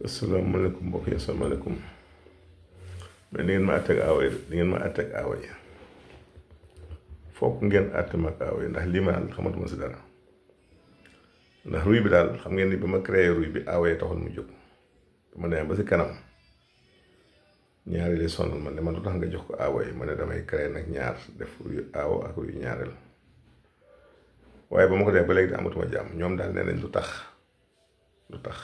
asalaamaaleykum mbokk yi asalaamaaleykum mais ni ngeen ma àtteeg aawa yi di ngeen ma àtteeg aawa yi foog ngeen àtte ma ak aawa yi ndax lii ma daal xamatuma si dara ndax ruy bi daal xam ngeen ni ba ma créé ruy bi aawa yi taxoon mu jóg dama demee ba si kanam ñaari li sonal ma ne man lu tax nga jox ko aawa yi ma ne damay créé nag ñaar def ruy aawa ak ruy ñaareel waaye ba ma ko def ba léegi de amatuma jàmm ñoom daal nee nañ lu tax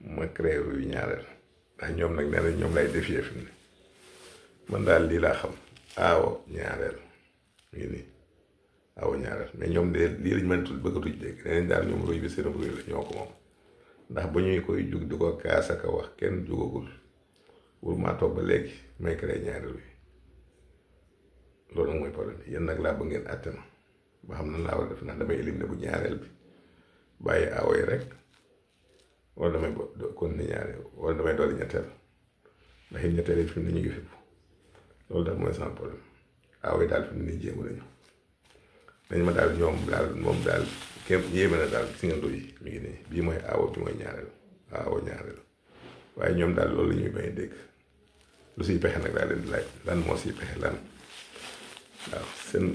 ma créé ruy ñaareel ndax ñoom nag nee nañ ñoom lay defee fi mu ne man daal lii laa xam aawo ñaareel mu ngi nii aawo ñaareel mais ñoom de lii lañ mën a tudd bëggatuñ dégg nee nañ daal ñoom ruy bi seen ruy la ñoo ko moom ndax ba ñuy koy jug di ko kaas ak wax kenn jugagul wul maa toog ba léegi may créé ñaareel bi loolu nag mooy problème bi yéen nag laa bëgg ngeen àtte ma ba xam nan laa war a def ndax damay éliminer bu ñaareel bi bàyyi aawo yi rek. wala damay continuer ñaareel wala damay dolli ñetteel ndax it ñetteel yi fi mu ne ñu ngi fépp loolu daal mooy sama problème aaw yi daal fi mu ne nii jéem nañu dañ ma daal ñoom daal moom daal kenn yéeme na daal si ngeen yi mi ngi nii bii mooy aawo bi mooy ñaareel aawo ñaareel waaye ñoom daal loolu la ñuy bañ a dégg lu siy pexe nag daal leen di laaj lan moo siy pexe lan waaw seen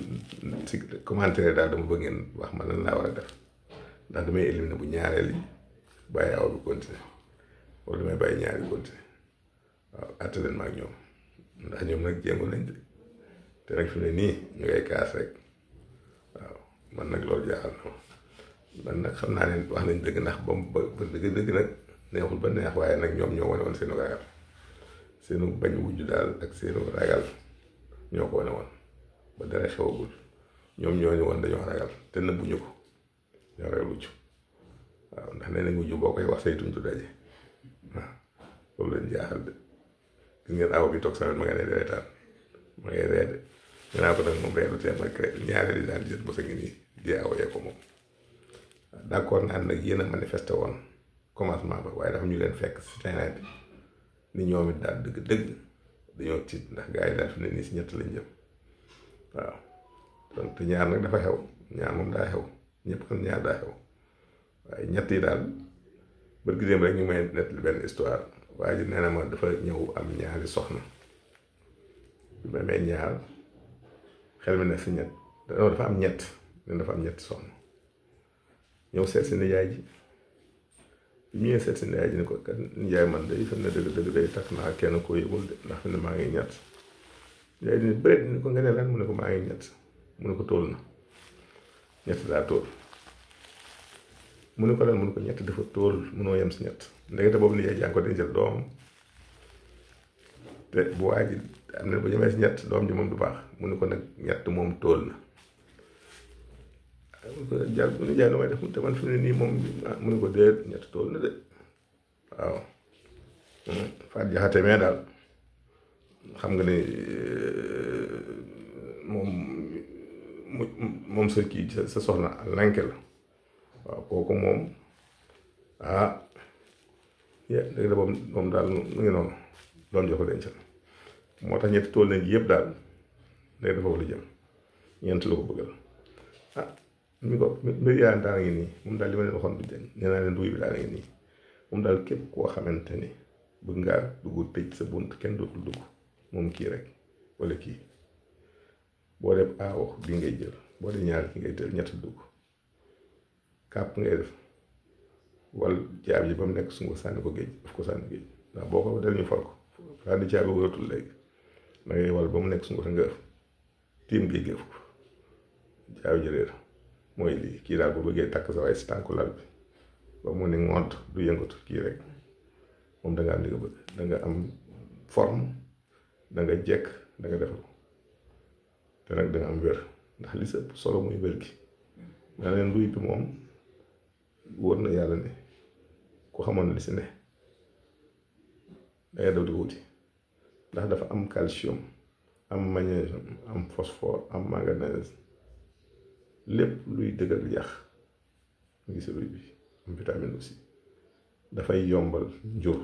si commentaire daal dama bëgg ngeen wax ma lan laa war a def ndax damay éliminer bu ñaareel yi. bàyyi aw bi continuer wala damay bàyyi ñaari continuer waaw àtte leen ma ak ñoom ndax ñoom nag jéngu nañ de te nag fi mu ne nii ñu ngay kaas rek waaw man nag loolu jaaxal na man nag xam naa ne wax nañ dëgg ndax ba dëgg nag neexul ba neex waaye nag ñoom ñoo wane woon seenu ragal seenu bañ wujj daal ak seenu ragal ñoo ko wane woon ba dara xewagul ñoom ñoo ñu woon dañoo ragal te nëbbuñu ko ñoo ragal wujj waaw ndax nee nañ wujj boo koy wax saytuñ du daje waaw loolu leen jaaxal de gis ngeen aw bi toog sama ma nga ne reetaan ma ngay ree de ñu naa ko nag moom reetu tee ma créé ñaareel yi daal di jët ba sa ngi nii di aw yee ko moom d'accord naa nag yéen a manifesté woon commencement ba waaye dafa ñu leen fekk si terrain bi ni ñoom it daal dëgg dañoo tiit ndax gars yi daal fi ne nii si ñett lañ jëm waaw donc te ñaar nag dafa xew ñaar moom daa xew ñëpp xam ñaar daa xew waaye ñett yi daal bët gi dem rek ñu may nettali benn histoire waaye ji nee na ma dafa ñëw am ñaari soxna bi ma amee ñaar xel mi ne si ñett dafa am ñett nen dafa am ñetti soxna ñëw seet si nijaay ji bi ñëwee seet si nijaay ji ni ko kat nijaay man day fi ne dëgg day takk naa kenn koo yëgul de ndax fi ne maa ngi ñett nijaay ji ni bëreet ni ko nga ne lan mu ne ko maa ngi ñett mu ne ko tóol na ñett daa tóol mu ne ko lan mu ne ko ñett dafa tóol munoo yem si ñett ndekete boobu nijaay jàng ko dencal doom te bu waa ji am na bu ñemee si ñett doom ji moom du baax mu ne ko nag ñett moom tóol na mu ne ko jar bu nijaay lu may def te man fi mu ne nii moom mu ne ko déet ñett tóol na de waaw Faat Jaxate mais daal xam nga ne moom sa kii sa soxna lanke la waaw kooku moom léegi da moom daal mu ngi noonu doom jox ko dencal moo tax ñetti tool nañ ji yëpp daal léegi dafa war a jëm ñeent la ko bëggal mi ko mbir yaa daal ngi nii moom daal li ma leen waxoon du jën nee naa leen duy bi daal ngi nii moom daal képp koo xamante ni bëgg ngaa dugg tëj sa bunt kenn dootul dugg moom kii rek wala kii boo def aawo bi ngay jël boo def ñaar ki ngay jël ñett dugg kàpp ngay def wal caabi ji ba mu nekk su nga sànni ko géej daf ko sànni géej ndax boo ko del ñu for ko sànni caabi wëratul léegi da ngay wal ba mu nekk su nga nga ëf tiim géej gi ëf ko caabi ji réer mooy lii kii daal bu bëggee takk sa waay si tànku lal bi ba mu ne ngont du yëngatu kii rek moom da nga am li nga bëgg da nga am forme da nga jekk da nga defal te nag da nga am wér ndax li sa solo muy wér gi daa leen ruy bi moom wóor na yàlla ne ku xamoon li si ne dangay daw di wuti ndax dafa am calcium am magnésium am phosphore am manganèse lépp luy dëgër yax ngi si ruy bi am vitamine aussi dafay yombal njur